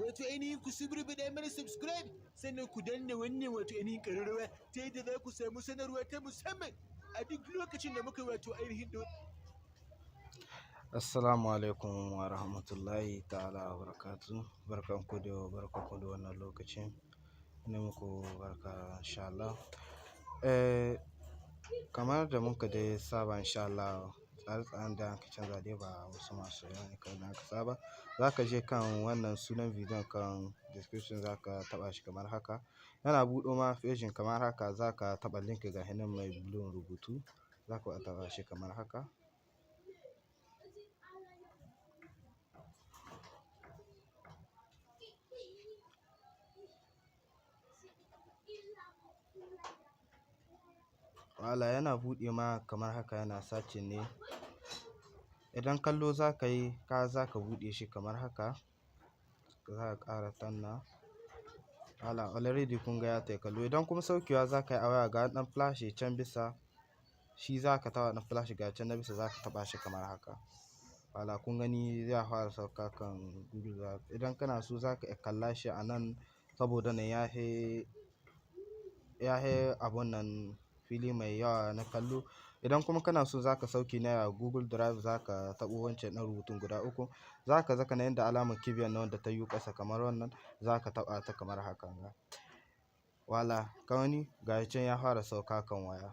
Wato ainihin ku suburbuɗa mana subscribe, sannan ku danna wannan wato ainihin ƙararrawa ta yadda za ku samu sanarwa ta musamman a duk lokacin da muka wato ainihin Assalamu alaikum wa rahmatullahi ta'ala wa barakatuh. Barkanku da yau, barkanku da wannan lokacin. Ina muku barka, insha Allah. Kamar da muka dai saba, insha Allah, tsare-tsaren da aka canza dai ba wasu masu yawa ne kamar da aka saba. Za ka je kan wannan sunan bidiyon kan description, za ka taɓa shi kamar haka. Yana buɗo ma page kamar haka, za ka taɓa link, ga nan mai blue rubutu. Za ka taɓa shi kamar haka. Wala yana buɗe ma kamar haka, yana searching ne. Idan kallo za ka yi, za ka buɗe shi kamar haka. Za ka ƙara danna. Wala already kun ga ya tai kallo. Idan kuma saukewa za ka yi a waya, ga ɗan flash can bisa, shi za ka taɓa, ɗan flash ga can na bisa, za ka taɓa shi kamar haka. Wala kun gani zai fara sauka kan Google Drive. Idan kana so, za ka iya kalla shi a nan saboda nan ya hi abun nan fili mai yawa na kallo. Idan kuma kana so za ka sauke ne a Google Drive, za ka taɓo wancan ɗan rubutun guda uku. Za ka zaka na inda alamar kibiyar nan wanda ta yo ƙasa kamar wannan, za ka taɓa ta kamar hakan ga. Wala ka gani ga can ya fara sauka kan waya.